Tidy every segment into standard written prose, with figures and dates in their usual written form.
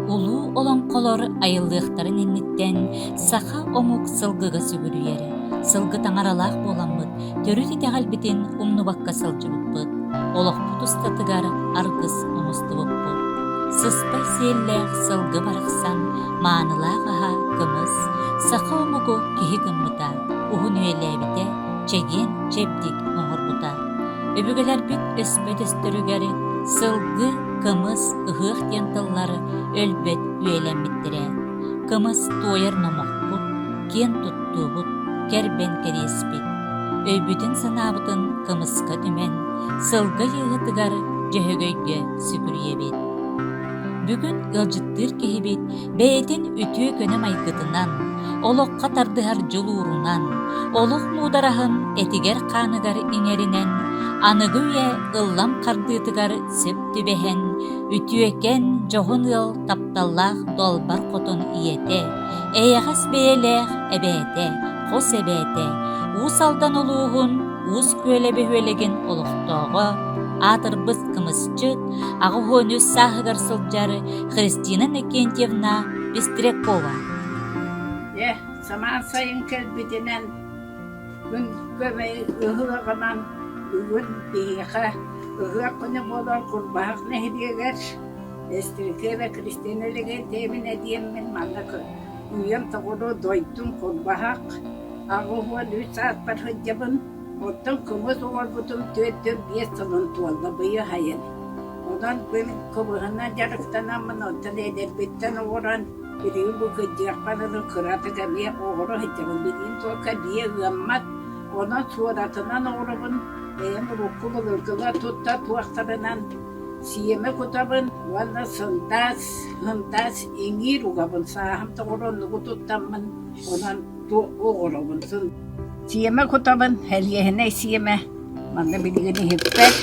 Улуу олоҥхолор айыллыахтарын инниттэн саха омук сылгыга сүгүрүйэрэ, сылгы таҥаралаах буоламмыт, төрүт итэҕэлбитин умнубакка сылдьыбыппыт, олохпут устатыгар аргыс оҥостубуппут. Сыспай сиэллээх сылгы барахсан маанылаах аһа кымыс, саха омугу киһи гыммыта, уһун үйэлээбитэ, чэгиэн чэбдик оҥорбута. Өбүгэлэрбит өспөт өстөрүгэр сылгы, кымыс, ыһыах диэн тыллар өлбөт үйэлэммиттэрэ. Кымыс туойар номохпут, киэн туттуубут, кэрбэн кэриэспит. Өйбүтүн-санаабытын кымыска түмэн, сылгы ыйыытыгар Дьөһөгөйгө сүгүрүйэбит. Бүгүн ыалдьыттыыр киһибит бэйэтин үтүө көнө майгытынан, олоххо тардыһар дьулуурунан, олох муудараһын этигэр-хааныгар иҥэринэн, аныгы үйэ ыллам хардыытыгар сөп түбэһэн, үтүөкэн, дьоһун ыал тапталлаах далбар хотун ийэтэ, эйэҕэс бэйэлээх эбээтэ, хос эбээтэ, Уус Алдан улууһун Уус Күөлэ бөһүөлэгин олохтооҕо, аатырбыт кымысчыт, 83 сааһыгар сылдьар Христина Иннокентьевна Пестрякова. Дьэ, самаан сайын кэлбитинэн, күн көмөй ыһыаҕынан бүгүн биһиэхэ ыһыах күнэ буолар Курбаһах нэһилиэгэр Эстрикева Кристина Легентьевна диэммин манна үйэм тоҕуру дойдум Курбаһах 83 сааспар сылдьабын. Оттон кымыс оҥорбутум 45 сылын туолла быйыл сайын. Онон күн кымыһынан дьарыктанаммын, онтон эдэрбиттэн оҥорон, билигин бу кырдьыахпар дылы кыратык эмиэ оҥоро сылдьабын. Билигин туохха биэ ыаммат, онон суоратынан оҥоробун. Бэйэм урукку былыргыга тутта туохтарынан сиэмэ кутабын уонна сындаас, сындаас иҥиир угабын. Сааһым тоҕоро оннугу туттаммын, онон оҕоробун. Сиэмэ кутабын, сэлиэһинэй сиэмэ, манна билигин иһиппэт.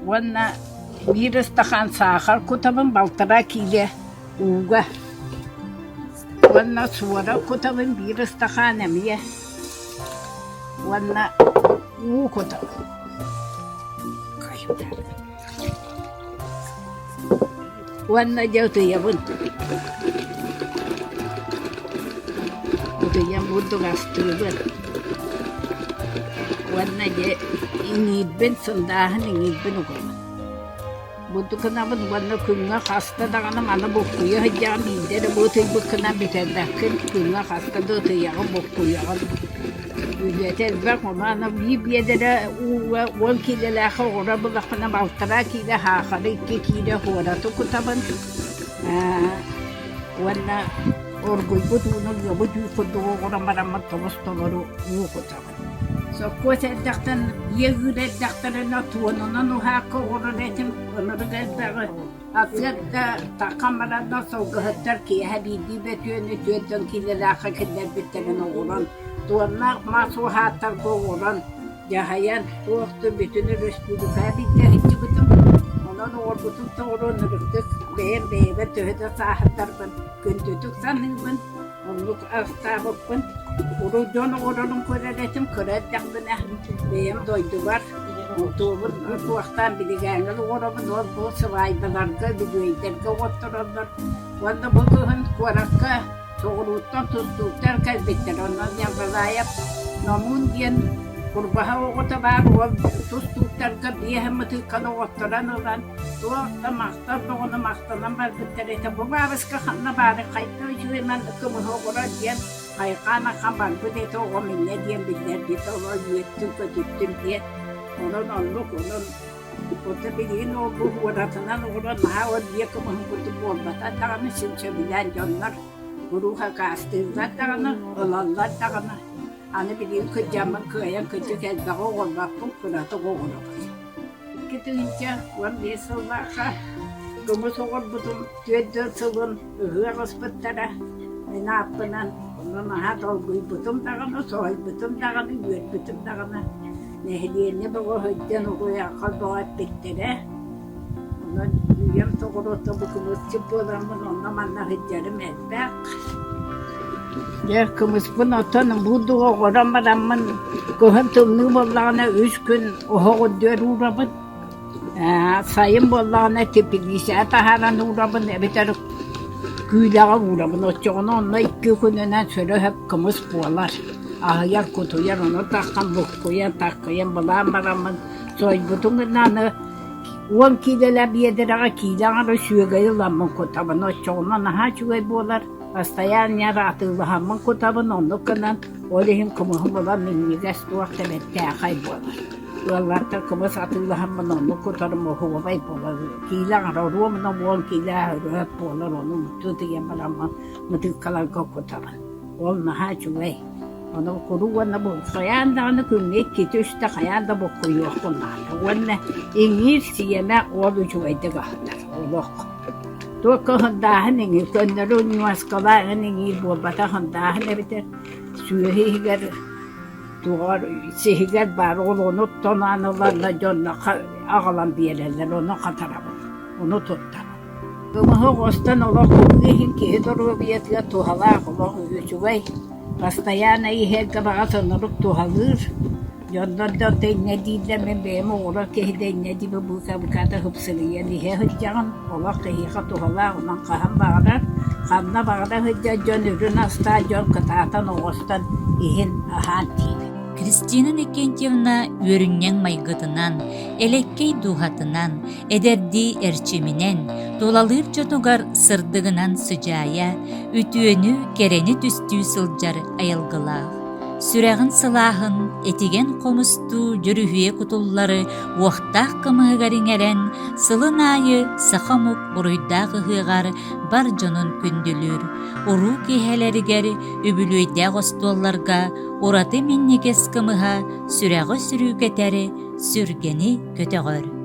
Уонна биир ыстакаан саахар кутабын, балтараа киилэ ууга. Уонна суора кутабын биир ыстакаан эмиэ. Уонна уу кутабын. Уонна дьэ утуйабын. Утуйан бурдук астыыбын. Уонна дьэ иҥиирбин, сындааһын иҥиирбин угабын. Бурдук гынабын уонна күҥҥэ хаста даҕаны маны буккуйа сылдьаҕын биирдэ эрэ бу ытыйбыккынан бүтэрбэккин, күҥҥэ хаста да ытыйаҕын, буккуйаҕын. Үлэтэ элбэх, ону аны биир биэдэрэ ууга 10 киилэлээх оҕуруо буллахпына балтараа киилэ саахары, икки киилэ хуораты кутабын уонна оргуйбут ууну ыабыт уу курдук оҕуран бараммын тобус толору уу кутабын. Сопхуос эрдэхтэн ийэ ыыр эрдэхтэринэ туонунан уһаакка оҕурар этим, ынырык элбэҕи Сарсыарда таххан бараннар сылгыһыттар киэһэ биирдии бөтүөнү 40 киилэлээххэ киллэрбиттэрин оҥорон, туоннаах мас уһааттарга оҥорон, дьаһайан, туох да бүтүн өрөспүүбүлүкэҕэ биирдэ сылдьыбытым. Онон оҥорбутум тоҕоруон ырыктык бэйэм бэйэбэр төһө да сааһырдарбын күндүтүк саныыбын. Оннук астаабыппын. Урут дьон оҕолорун көрөр этим, кыра эрдэхпинэ бэйэм дойдубар туобун туохтаан билигээҥҥэ оҕоробун, ол бу сыбаайбаларга, үбүлүөйдэргэ оҕоттороллор. Уонна бу кыһын куоракка соҕурууттан тустууктар кэлбиттэр. Онно Ньарбалаайап Номуун диэн курбаһа оҕото баар, уол тустууктарга биэһэ мытыыкканы оҕотторон ылан туох да махтал бөҕөнү махтанан барбыттар этэ. Бу баабыска ханна баары хайдах үчүгэй маннык кымыһы оҕорор диэн хайҕаан ахан барбыт этэ оҕом инньэ диэн биллэрбит олор үөттүн-көтүттүн диэн. Онон оннук онон ото билигин ол бу уоратынан оҕолор наһаа ол биэ кымыһын курдук буолбата даҕаны син сөбүлээн дьоннор куруук акаастыыллар даҕаны ылаллар даҕаны аны билигин кырдьаммын кыайан кырдьык элбэҕи оҕорбоппун кыратык оҕоробун. 2015 сыллаахха кымыс оҕорбутум 40 сылын ыһыах ыспыттара. Мин ааппынан онно наһаа долгуйбутум даҕаны, соһуйбутум даҕаны, үөрбүтүм даҕаны. Нэһилиэнньэ бөҕө сылдьан угуйаахха бөҕө эппиттэрэ. Онон үйэм тоҕуруота бу кымысчыт буоламмын онно-манна сылдьарым элбэх. Дьэ, кымыспын оттон бурдук оҕорон бараммын, кыһын тымныы буоллаҕына үс күн оһох үрдүгэр уурабын. Сайын буоллаҕына тэпилиисэҕэ таһааран уурабын эбэтэр күүлэҕэ уурабын. Оччоҕуна онно икки күнүнэн сөрө-сөп кымыс буолар. Аһыйар, кутуйар, ону таххан буккуйан, таккыйан былаан бараммын сойбутун гына аны 10 киилэлээх биэдэрэҕэ киилэ аҥара сүөгэйи ыламмын кутабын. Оччоҕуна наһаа үчүгэй буолар. Бастайаан атыылаһаммын кутабын, оннук гынан ол иһин кымыһым ыла минньигэс туох да бэртээхэй буолар. Ыаллартан кымыс атыылаһаммын оннук кутарым оһуобай буолар. Киилэ аҥара оруобуна 10 киилэ ырыат буолар, ону мутуу бараммын мытыыккаларга кутабын. Ол наһаа үчүгэй. Ону куруук уонна бу хайаан даҕаны күҥҥэ иккитэ-үстэ хайаан да буккуйуоххун наада. Уонна иҥиир сиэмэ ол үчүгэйдик аһатар олох. Туохха ыһындааһын иҥиир, көннөрү ньуоскалааһын иҥиир буолбатах ыһындааһын эбэтэр сүөһү иһигэр туоҕар сиһигэр баар ол ону тоноон ыланна дьонно аҕалан биэрэллэр, ону хатарабын, ону туттабын. Кымыһы оҕустан олох куруук иһин киһи доруобуйатыгар туһалаах олох үчүгэй, бастайаана иһэргэ баҕас онорук туһалыыр. Дьоннор да оттон инньэ дииллэр, мин бэйэм оҕолор киһи да инньэ диибин быыкаа-быыкаата ыпсырыйан иһэ сылдьаҕын, олох киһиэхэ туһалаах, онон хаһан баҕарар, ханна баҕарар сылдьар дьон үрүн астаах дьон кытаатан оҕустан иһин аһаан тиийбит. Кристина Иннокентьевна үөрүнньэҥ майгытынан, элэккэй дууһатынан, эдэрдии эрчиминэн, тулалыыр дьонугар сырдыгынан сыдьаайа, үтүөнү, кэрэни түстүү сылдьар айылгылаах. Сүрэҕин сылааһын этигэн хомустуу дьүрүһүйэ кутуллары уохтаах кымыһыгар иҥэрэн, сылын аайы саха омук буруйдаах ыһыаҕар бар дьонун күндүлүүр, уруу киэһэлэригэр үбүлүөйдээх остуолларга ураты минньигэс кымыһа сүрэҕи сүрүүкэтэр, сүргэни көтөҕөр.